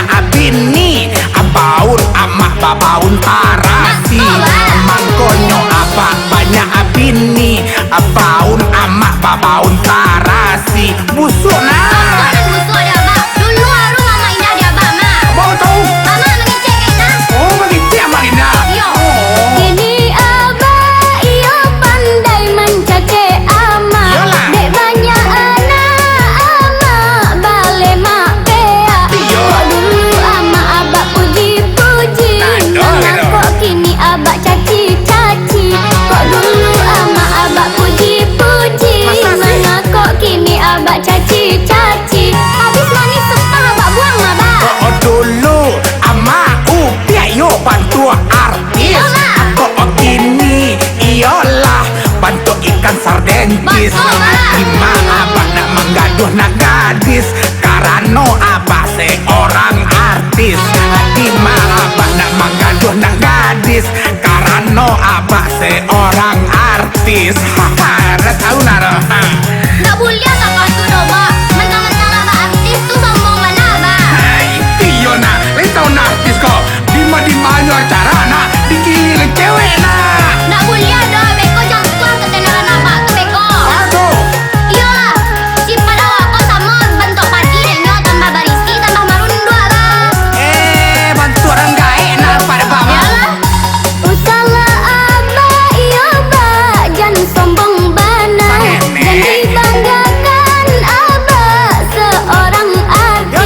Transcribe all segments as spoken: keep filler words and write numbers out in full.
Abini, abaun amak babaun tarasi. Mangkonyo abak banyak abini, abaun amak babaun tarasi. Busuak nah. Busuak di abak. Dulu aruih amak indah di abak, Mak. Abak tahu? Amak mangecek indah. Oh, mangecek amak indah. Iyo. Oh. Kini abak iyo pandai mancacek amak. Iyolah. Dek banyak anak amak baleh mak peak. Iyo. Kok dulu amak abak puji-puji, mangko kini abak caci-caci. Kok dulu amak abak puji-puji, mangko kini abak caci-caci. Habis manih sepah abak buang, abak. Kok dulu amak upiak yo bantuak artis. Iyo, Mak. Kok kini iyolah bantuak ikan sardentis. Batua, Mak. Di ma abak nak manggaduah nak gadis, karano abak seorang artis. Di ma abak nak manggaduah nak gadis, karano abak seorang artis. Haha, dah tahu lah dah. Ha. Ndak buliah kah tu doh, Bak. Mentang-mentang abak artis tu sombong bana, Bak. Hai, iyo nak. Lai tahu nak artis ko. Di ma-di ma nyo acara nak, dikilingi cewek nak. Ndak buliah doh, beko jatuah ketenaran abak tu, beko. Aduh. Iyolah, sipat awak ko samo bantuak padi, dek nyo tambah barisi, tambah marunduak, Bak. Eh, bantuak urang gaek nak rupa abak mah. Iyolah. Usahlah abak, iyo bak, jan sombong bana. Jan dibanggakan abak seorang artis.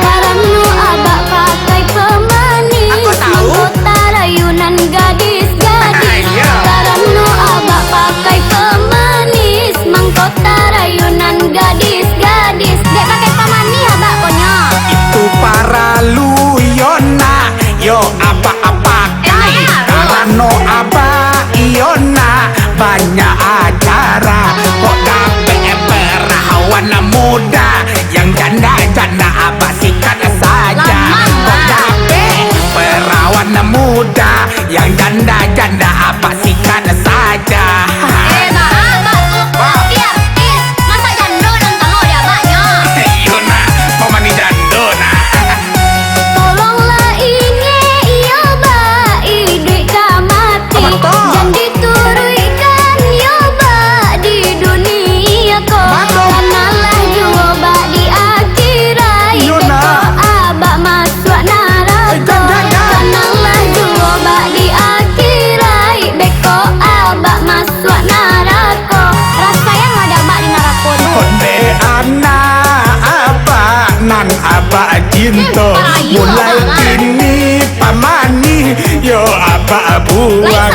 Karano abak pakai pamanis, mangko tarayunan gadis-gadis. Karano abak pakai pamanis, mangko tarayunan gadis-gadis. Dek pakai pamanis abak konyo. Itu paralu yo nak, yo abak-abak. Karano abak iyo nak banyak acara. Kok dapek perawan muda, yang janda-janda abak sikat saja. Kok dapek perawan muda, yang janda-janda abak sikat saja. Eh, baa abak tu, tapi artis, masa jando nan tangah di abaknyo? Iyo nak, pamanih jando nak. Tolonglah ingek iyo bak iduik ka mati. Jan dituruikkan iyo bak di dunia ko. Kanalah juo bak di akhirat. Beko abak masuak narako. Kanalah juo bak di akhirat. Beko abak masuak narako. Rasakan lah dek abak di narako tu. Ondeh anak abak nan abak cinto. Mulai kini pamanih yo abak buang.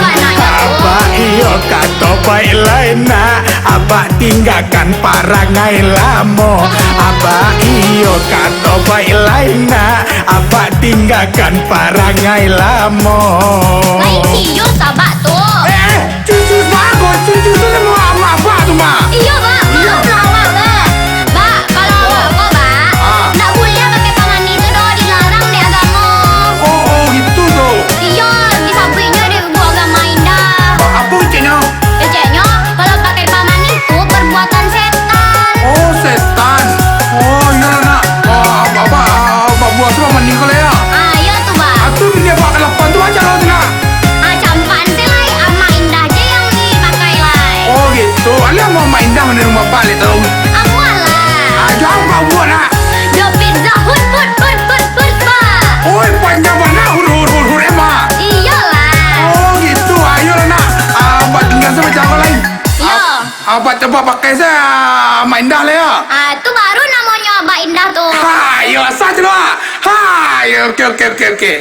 Abak iyo kato baik lai nak, abak tinggakan parangai lamo. Abak iyo kato baik lai nak, abak tinggakan parangai lamo. Lai ciyo sabak tu. Eh, eh. Cucu sago, cucu tu samo amak abak tu, Mak. Iyo, Bak. Maklum lah awak, Bak. Bak, kalau awak ko, Bak, ndak buliah pakai pamanih tu doh, dilarang dek agamo. Oh, oh, gitu tu. Iyo, disabuiknyo dek buku agama indah. Apo keceknyo? Keceknyo, kalau pakai pamanih tu perbuatan setan. Oh, setan. Oh, iyolah, Nak. Ah, abak, abak, abak buah tu pamanih ko lah, yo. Ah, iyo tu, Bak. Atu bini abak kalapan tu macam mano tu, Nak? Ah, campan se lai, Amak Indah je yang dipakai lai. Oh, gitu. Alah, Amak Indah mano rumah balik tu? Amuah lah. Ah, jauah kau buat, nak. Yo, pizza, hut, hut, hut, hut, hut, Pak. Oi, panjang bana, hut, hut, hut, hut, Emma. Iyolah. Oh, gitu. Ayolah, nak. Ah, abak tinggal sama cakap lain. Iyo. Ab-, abak coba pakai se, ah, Amak Indah lah, ya. Ah, tu baru namonyo Abak Indah tu. Ha, iyo, asa je lah. Ha, iyo, oke, oke, oke, oke.